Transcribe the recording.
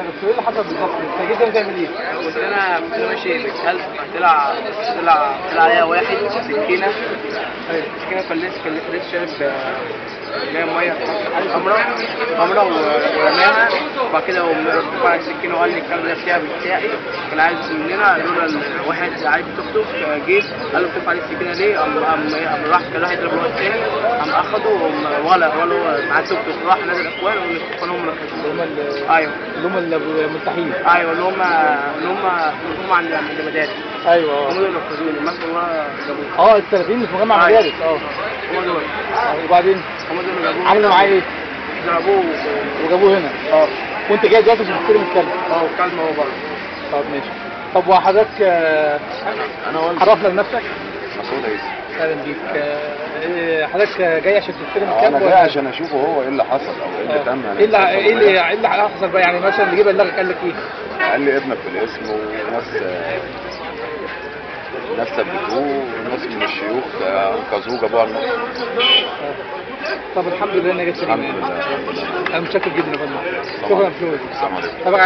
بس ايه اللي حصل بالظبط؟ انت جيت هنا تعمل ايه؟ كنت انا ماشي بالكلب، طلع طلع طلع عليا واحد سكينة. ايوه. سكينه، كان لسه شارب جاي مية خمره ورماها، وبعد كده قام رفع السكينة وقال لي الكلب ده بتاعي، كان عايز مننا، لولا واحد عايز توك توك جه قال له بترفع عليه السكينة ليه؟ قام راح كان راح يضرب الواد التاني، قام اخده ولا هو معاه توك توك، راح نادي الاخوان والاخوان هم اللي ايوه اللي هم الملتحين. ايوه اللي هم عند المدارس. ايوه هم دول اللي نفذوني، مسكوا ورا جابوه. السلفيين في مجمع مدارس. هم دول. وبعدين هم دول اللي جابوه. عملوا معاه ايه؟ ضربوه وجابوه هنا. وانت جاي دلوقتي عشان تستلم الكلب. الكلب هو بره. طب ماشي. طب وحضرتك انا والدي. عرفنا بنفسك. مسعود عيسى. اهلا بيك. حضرتك جاي عشان تستلم الكلب؟ انا جاي عشان اشوفه هو ايه اللي حصل او ايه اللي تم. ايه اللي حصل بقى؟ يعني مثلا اللي جه بلغك قال لك ايه؟ قال لي ابنك في الاسم وناس ثبتوه وناس من الشيوخ انقذوه جابوه على النقطة. طب الحمد لله انها جت سليمة. الحمد لله. انا متشكر جدا يا فندم. شكرا. السلام عليكم.